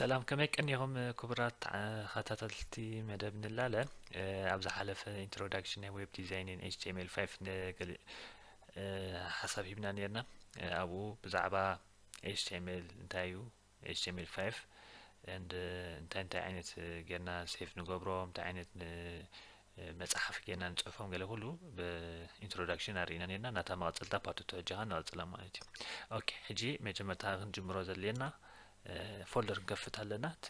ሰላም፣ ከመይ ቀኒኹም ክቡራት ተኸታተልቲ መደብ ንላለ? ኣብ ዝሓለፈ ኢንትሮዳክሽን ናይ ዌብ ዲዛይን ኤች ቲ ኤም ኤል ፋይቭ ሓሳብ ሂብና ነርና። ኣብኡ ብዛዕባ ኤች ቲ ኤም ኤል እንታይ እዩ፣ ኤች ቲ ኤም ኤል ፋይቭ and እንታይ እንታይ ዓይነት ጌርና ሴቭ ንገብሮ፣ እንታይ ዓይነት መፅሓፍ ጌርና ንፅሕፎም፣ ገለ ኩሉ ብኢንትሮዳክሽን ኣርእና ነርና። ናታ መቐፀልታ ፓርት ቱ ሕጂ ኸዓ ንቐፅላ ማለት እዩ። ኦኬ፣ ሕጂ መጀመርታ ክንጅምሮ ዘድልየና ፎልደር ክንከፍት ኣለና። እቲ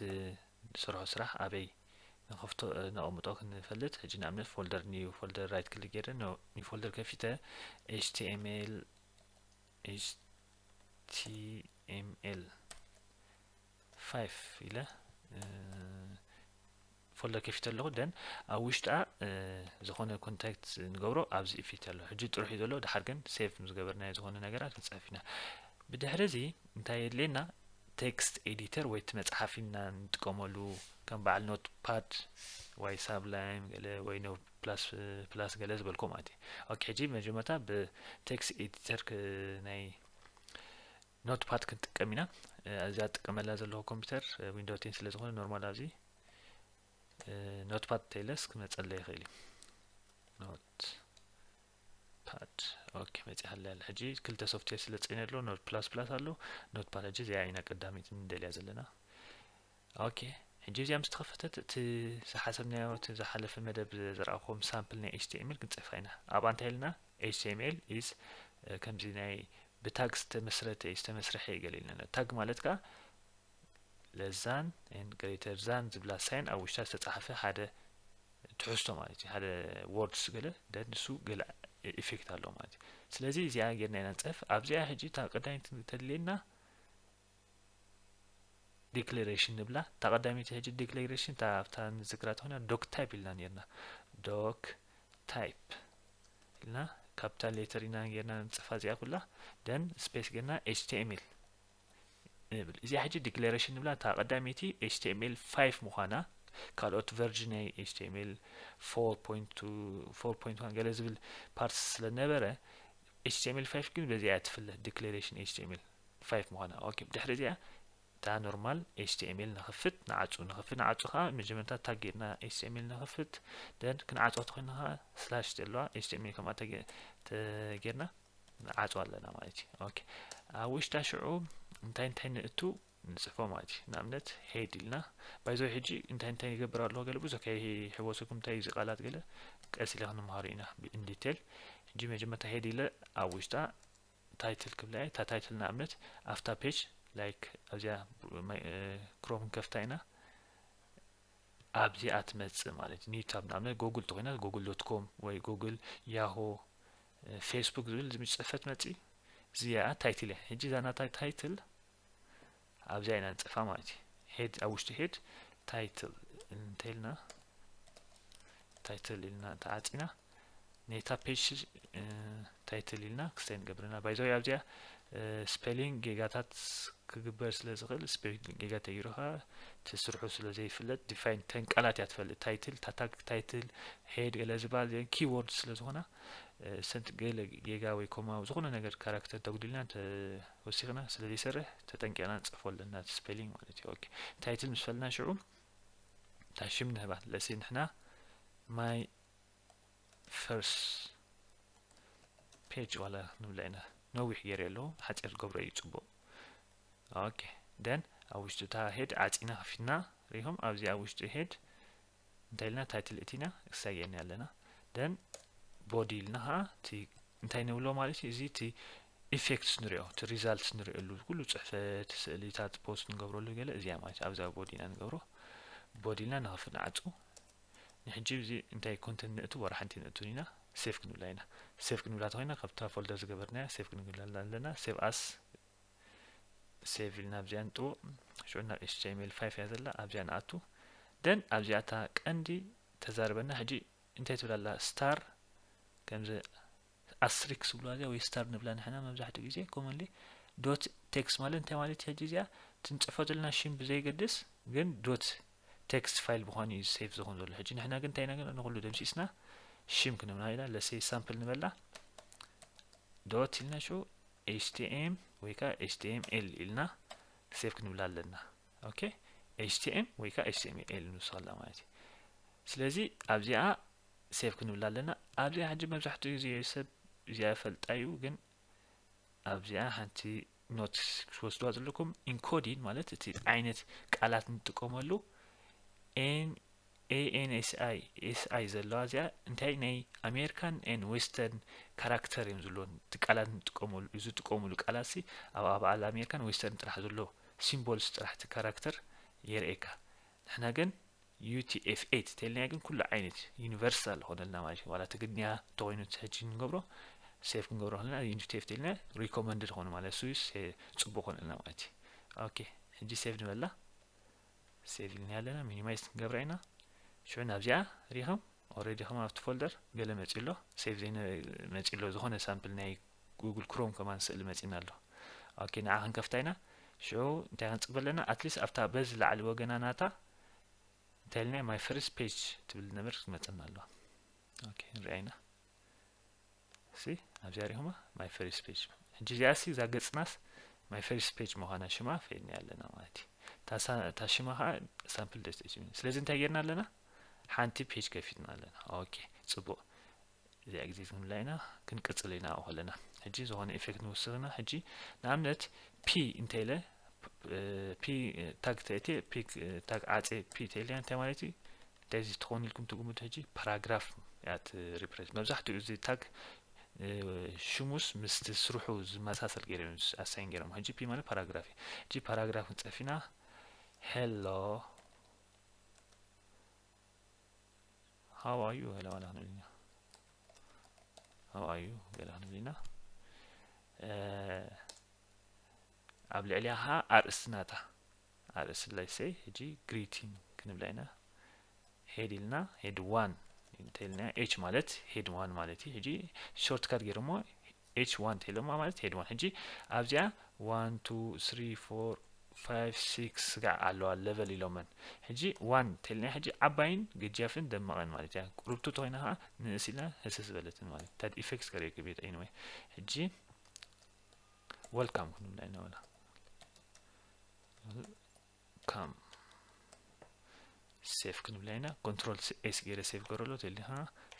ንሰርሖ ስራሕ ኣበይ ንኸፍቶ ነቐምጦ ክንፈልጥ፣ ሕጂ ንኣብነት ፎልደር፣ ኒው ፎልደር ራይት ክሊክ ገይረ ኒው ፎልደር ከፊተ ኤች ቲ ኤም ኤል ኤች ቲ ኤም ኤል ፋይቭ ኢለ ፎልደር ከፊተ ኣለኹ። ደን ኣብ ውሽጣ ዝኾነ ኮንታክት ንገብሮ ኣብዚ ኢፌክት ኣሎ። ሕጂ ጥሩሕ እዩ ዘሎ። ድሓር ግን ሴቭ ምስ ገበርናዮ ዝኾነ ነገራት ክንፅሕፍ ኢና። ብድሕሪ እዚ እንታይ የድልየና? ቴክስት ኤዲተር ወይ እቲ መፅሓፍ ኢና ንጥቀመሉ፣ ከም በዓል ኖት ፓድ ወይ ሳብላይም ገለ ወይ ኖት ፕላስ ፕላስ ገለ ዝበልኮ ማለት እዩ። ኦኬ፣ ሕጂ መጀመርታ ብቴክስት ኤዲተር ናይ ኖት ፓድ ክንጥቀም ኢና። እዚኣ ጥቀመላ ዘለኹ ኮምፒውተር ዊንዶ ቴን ስለ ዝኾነ ኖርማል ኣብዚ ኖት ፓድ ተይለስ ክመፀለ ይኽእል እዩ። ኖት ፓድ። ኦኬ፣ መፂኣ ኣላ። ሕጂ ክልተ ሶፍትዌር ስለ ፅዒነ ኣሎ፣ ኖት ፕላስ ፕላስ ኣሎ፣ ኖት ፓድ። ሕጂ እዚኣ ኢና ቀዳሚት ንደልያ ዘለና። ኦኬ፣ ሕጂ እዚኣ ምስ ተኸፈተት እቲ ዝሓሰብናዮ፣ እቲ ዝሓለፈ መደብ ዘርኣኹም ሳምፕል ናይ ኤች ቲ ኤም ኤል ክንፅሕፋ ኢና። ኣብኣ እንታይ ኢልና? ኤች ቲ ኤም ኤል ኢዝ ከምዚ ናይ ብታግ ዝተመስረተ እዩ፣ ዝተመስረሐ እዩ ገለ ኢልና። ታግ ማለት ከዓ ለዛን ኤንድ ግሬተር ዛን ዝብላ ሳይን ኣብ ውሽጣ ዝተፃሓፈ ሓደ ትሕዝቶ ማለት እዩ። ሓደ ወርድስ ገለ ደን ንሱ ገለ ኢፌክት ኣለዎ ማለት እዩ። ስለዚ እዚኣ ጌርና ኢና ንፅሕፍ። ኣብዚኣ ሕጂ እታ ቀዳሚት ተድልየና ዲክሌሬሽን ንብላ። እታ ቀዳመይቲ ሕጂ ዲክሌሬሽን እታ ኣብታ ንዝክራ ተኾይና ዶክ ታይፕ ኢልና ኔርና። ዶክ ታይፕ ኢልና ካፒታል ሌተር ኢና ጌርና ንፅፋ እዚኣ ኩላ። ደን ስፔስ ጌርና ኤች ቲ ኤም ኤል ንብል። እዚኣ ሕጂ ዲክሌሬሽን ንብላ። እታ ቀዳመይቲ ኤች ቲ ኤም ኤል ፋይቭ ምዃና፣ ካልኦት ቨርዥን ናይ ኤች ቲ ኤም ኤል ፎር ፖይንት ቱ፣ ፎር ፖይንት ዋን ገለ ዝብል ፓርት ስለነበረ፣ ኤች ቲ ኤም ኤል ፋይቭ ግን በዚኣ እያ ትፍለ፣ ዲክሌሬሽን ኤች ቲ ኤም ኤል ፋይቭ ምዃና። ኦኬ፣ ብድሕሪ እዚኣ እታ ኖርማል ኤች ቲ ኤም ኤል ንኸፍት፣ ንዓጹ። ንኸፍት፣ ንዓጹ ኸዓ መጀመርታ ታግ ጌርና ኤች ቲ ኤም ኤል ንኸፍት፣ ደን ክንዓጽዋ ተኾይና ኸዓ ስላሽ ዘለዋ ኤች ቲ ኤም ኤል ከምኣ ተጌ-፣ ተጌርና ንዓጽዋ ኣለና ማለት እዩ። ኦኬ፣ ኣብ ውሽጣ ሽዑ እንታይ እንታይ ንእቱ ንጽፎ ማለት እዩ። ንኣብነት ሄድ ኢልና፣ ባይ ዘ ወይ ሕጂ እንታይ እንታይ ይገብር ኣለኹ ገለ ብዙሕ ከይሕወሰኩም፣ እንታይ እዩ እዚ ቃላት ገለ ቀስ ኢለ ክንምሃሮ ኢና ብ-፣ ኢን ዲቴል። ሕጂ መጀመርታ ሄድ ኢለ ኣብ ውሽጣ ታይትል ክብላ እየ። እታ ታይትል ንኣብነት ኣፍታ ፔጅ፣ ላይክ ኣብዚኣ ማይ-፣ እ፣ ክሮም ክንከፍታ ኢና። ኣብዚኣ ትመጽእ ማለት እዩ። ኒው ታብ ንኣብነት ጎግል ተኾይና ጎግል ዶት ኮም ወይ ጎግል፣ ያሆ፣ እ፣ ፌስቡክ ዝብል ዝምጽ ጽሕፈት መጽእ። እዚኣ ታይትል እያ። ሕጂ እዛ ናታ ታይትል ኣብዚኣ ኢና ንጽፋ ማለት እዩ። ሄድ፣ ኣብ ውሽጢ ሄድ ታይትል እንተኢልና፣ ታይትል ኢልና ተዓጺና፣ ነታ ፔጅ፣ እ፣ ታይትል ኢልና ክስታይ ንገብር ኢና። ባይ ዘ ወይ ኣብዚኣ፣ እ፣ ስፔሊንግ ጌጋታት ክግበር ስለ ዝኽእል፣ ስፔሊንግ ጌጋ ተገይሩ ኸኣ እቲ ስርሑ ስለ ዘይፍለጥ፣ ዲፋይን ተን ቃላት እያ ትፈልጥ። ታይትል፣ እታ ታግ ታይትል፣ ሄድ ገለ ዝበሃል እዚአን ኪወርድ ስለ ዝኾና፣ እ፣ ሰንት ገለ ጌጋ ወይ ኮማ ዝኾነ ነገር ካራክተር ተጉዲልና እንተ ወሲኽና ስለ ዘይሰርሕ ተጠንቂቕና ንጽሕፎ ኣለና፣ እቲ ስፔሊንግ ማለት እዩ። ኦኬ፣ ታይትል ምስ ፈልና ሽዑ እታ ሽም ንህባ። ለሲ ንሕና ማይ ፈርስት ፔጅ ዋላ ንብላ ኢና። ነዊሕ ገይረ ኣለኹ፣ ሓፂር ገብሮ እዩ ፅቡቕ። ኦኬ፣ ደን ኣብ ውሽጢ እታ ሄድ ዓፂና ከፊትና ሪኹም፣ ኣብዚ ኣብ ውሽጢ ሄድ እንታይ ኢልና ታይትል እቲና ክሳየኒ ኣለና። ደን ቦዲ ኢልና ኸዓ እቲ እንታይ ንብሎ ማለት እዩ፣ እዚ እቲ ኢፌክትስ ንሪኦ፣ እቲ ሪዛልትስ ንሪኦሉ፣ ኩሉ ፅሕፈት፣ ስእሊታት ፖስት ንገብረሉ ገለ እዚኣ ማለት እዩ። ኣብዛ ቦዲ ኢና ንገብሮ። ቦዲ ኢልና ንኸፍት ንዓፁ። ንሕጂ እዚ እንታይ ኮንተንት ንእቱ ወላ ሓንቲ ንእቱ ኢና፣ ሴቭ ክንብላ ኢና። ሴቭ ክንብላ ተኾይና ካብታ ፎልደር ዝገበርናያ ሴቭ ክንብላ ኣለና። ሴቭ ኣስ፣ ሴቭ ኢልና ኣብዚኣ ንጥውቕ። ሽዑ ናብ ኤች ቲ ኤም ኤል ፋይቭ እያ ዘላ፣ ኣብዚኣ ንኣቱ። ደን ኣብዚኣ እታ ቀንዲ ተዛርበና ሕጂ እንታይ ትብል ኣላ? ስታር፣ ከምዚ ኣስትሪክስ ዝብሉዋ እዚኣ ወይ ስታር ንብላ ንሕና መብዛሕትኡ ግዜ ኮመንሊ። ዶት ቴክስት ማለት እንታይ ማለት እዩ? ሕጂ እዚኣ ትንጽፎ ዘለና ሽም ብዘይገድስ ግን ዶት ቴክስት ፋይል ብዃኑ እዩ ሴቭ ዝኾን ዘሎ። ሕጂ ንሕና ግን እንታይ ኢና ግን ንኹሉ ደምሲስና ሽም ክንብላ ኢና። ለሰይ ሳምፕል ንበላ ዶት ኢልና ሽዑ ኤች ቲ ኤም ወይ ከዓ ኤች ቲ ኤም ኤል ኢልና ሴቭ ክንብላ ኣለና። ኦኬ፣ H T M ወይ ከዓ H T M L ንውስኸላ ማለት እዩ። ስለዚ ኣብዚኣ save ክንብላ ኣለና። ኣብዚኣ ሕጂ መብዛሕትኡ ግዜ ሰብ እዚኣ ይፈልጣ እዩ፣ ግን ኣብዚኣ ሓንቲ note ክትወስድዋ ዘለኩም። Encoding ማለት እቲ ዓይነት ቃላት እንጥቀመሉ N A N S I S I ዘለዋ እዚኣ እንታይ ናይ American and Western character እዮም ዘለዎም። እቲ ቃላት እንጥቀመሉ ዝጥቀምሉ ቃላት ሲ ኣብ ኣባል American Western ጥራሕ ዘሎ symbols ጥራሕ እቲ character የርእየካ። ንሕና ግን U T F eight ተልና ግን ኩሉ ዓይነት universal ኾነልና ማለት እዩ። ዋላ ትግርኛ ተኾይኑ ሕጂ ንገብሮ save ክንገብሮ ከለና U T F eight ተልና recommended ኾነ ማለት እሱ ጽቡቅ ኾነልና ማለት እዩ። Okay ሕጂ save ንበላ። Save ኢልና ኣለና፣ minimize ክንገብራ ኢና። ሽዑ ናብዚኣ ሪኸም already ከም ኣብቲ folder ገለ መጺ ኣሎ፣ save ዘይነ መጺ ኣሎ፣ ዝኾነ sample ናይ Google Chrome ከማን ስእሊ መጺና ኣሎ። Okay ንዓ ክንከፍታ ኢና። ሽዑ እንታይ ክንጽበ ኣለና? At least ኣብታ በዚ ላዕሊ ወገና ናታ እንታይ ኢልና my first page ትብል ነበር ክትመጸና ኣለዋ። Okay ንሪኣ ኢና። ሲ ኣብዚኣ ሪኹማ my first page። ሕጂ እዚኣ ሲ እዛ ገጽናስ my first page ምዃና ሽማ ፈይድና ኣለና ማለት እዩ። እታ ሽማ ከዓ sample dot H T M L። ስለዚ እንታይ ጌርና ኣለና? ሓንቲ page ከፊትና ኣለና። Okay ጽቡቅ። እዚኣ ግዜ ክንብላ ኢና፣ ክንቅጽል ኢና ኣብኡ ከለና። ሕጂ ዝኾነ effect ንውስኽ ኢና። ሕጂ ንኣብነት P እንተ ኢለ፣ P tag ተእቲ፣ P tag ዓጼ P ተኢለ እንታይ ማለት እዩ? እንታይ እዚ ትኾን ኢልኩም ትግምቱ? ሕጂ paragraph እያ ት represent። መብዛሕትኡ እዚ tag ሽሙስ ምስቲ ስርሑ ዝመሳሰል ገይሮም assign ገይሮም። ሕጂ P ማለት paragraph እዩ። ሕጂ paragraph ክንጽፍ ኢና። Hello how are you ገለ ዋላ ክንብል ኢና። How are you ገለ ክንብል ኢና። ኣብ ልዕሊያ ኸዓ ኣርእስቲ ናታ ኣርእስቲ let's say ሕጂ greeting ክንብላ ኢና። Head ኢልና head one እንተኢልና H ማለት head one ማለት እዩ። ሕጂ shortcut ገይሮሞ H one ተኢሎማ ማለት head one። ሕጂ ኣብዚኣ one two three four five six ስጋዕ ኣለዋ level ኢሎመን። ሕጂ one ተልና ሕጂ ዓባይን ገጃፍን ደመቐን ማለት እያ። ቁርብቱ ተኮይና ከዓ ንእስ ኢልና ህስስ ዝበለትን ማለት እያ። ታድ effects ከርእየኩም እየ anyway። ሕጂ welcome ክንብላ ኢና ወላ welcome save ክንብላ ኢና። Control S ገይረ save ገረሎ ተሊኻ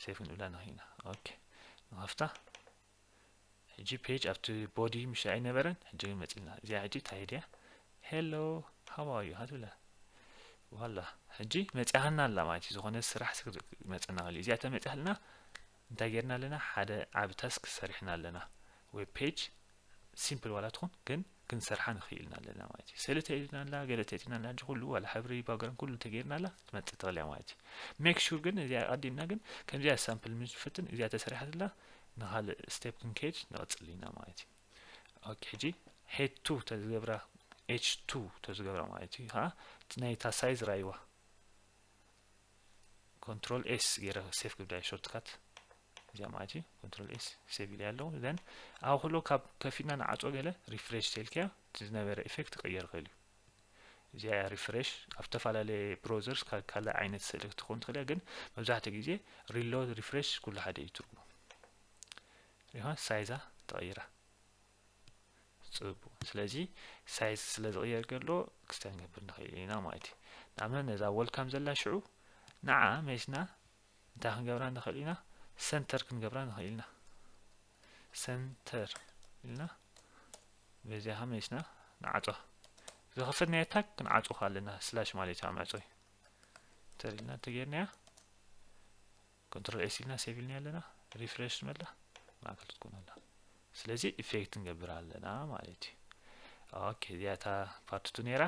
save ክንብላ ንኽኢና። Okay ንኸፍታ። ሕጂ page ኣብቲ body ምሽ ኣይነበረን፣ ሕጂ ግን መፂልና። እዚኣ ሕጂ እንታይ ድያ? Hello how are you ሃትብላ ዋላ ሕጂ መፅያሃና ኣላ ማለት እዩ። ዝኾነ ስራሕ መፀና ክእል እዚኣ ተመፅያልና እንታይ ጌርና ኣለና? ሓደ ዓቢ task ሰሪሕና ኣለና። Web page simple ዋላ ትኹን ግን ክንሰርሓ ንኽኢልና ኣለና ማለት እዩ። ስእሊ ተኢልና ኣላ፣ ገለ ተኢልና ኣላ፣ ሕጂ ኩሉ ዋላ ሕብሪ background ኩሉ ተገይርና ኣላ ትመፅእ ትኽእል እያ ማለት እዩ። Make sure ግን እዚኣ ኣቐዲምና ግን ከምዚኣ sample ምስ ንፍትን እዚኣ ተሰሪሓ ዘላ ንኻልእ step ክንከይድ ንቐፅል ኢና ማለት እዩ። Okay ሕጂ head two ተዝገብራ H two ተዝገብራ ማለት እዩ። ኸዓ ናይታ size ራይዋ Control S ገይረ save ክብዳ shortcut እዚኣ ማለት እዩ። Control S save ኢለ ኣለዉ። Then ኣብ ኩሎ ካብ ከፊትና ንዓጾ ገለ refresh ተልክያ ዝነበረ effect ክቕየር ይኽእል እዩ። እዚኣ refresh ኣብ ዝተፈላለየ browsers ካልእ ዓይነት ስእሊ ክትኾን ትኽእል እያ፣ ግን መብዛሕትኡ ግዜ reload refresh ኩሉ ሓደ እዩ ትርጉሙ። ሪኻ size ኣ ተቐይራ። ጽቡቕ። ስለዚ size ስለ ዝቕየር ከሎ ክስተንገብር ንኽእል ኢና ማለት እዩ። ንኣብነት ነዛ welcome ዘላ ሽዑ ንዓ መሊስና እንታይ ክንገብራ ንኽእል ኢና? Center ክንገብራ ንኽእል ኢና። Center ኢልና በዚኣ ከ መሊስና ንዓጾ። ዝኸፈትናዮ tag ክንዓጾ ከለና slash ማለት እዩ፣ መዕጾ እዩ። Enter ኢልና እንተጌርናያ Control S ኢልና save ኢልና ኣለና። Refresh ንበላ ማእከል ትኮን ኣላ። ስለዚ effect ንገብር ኣለና ማለት እዩ። Okay እዚኣ እታ part two ነይራ።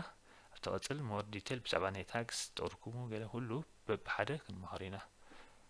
ኣብ ትቕጽል more detail ብዛዕባ ናይ tags ጥቕርኩሙ ገለ ኩሉ በብሓደ ክንመሃር ኢና።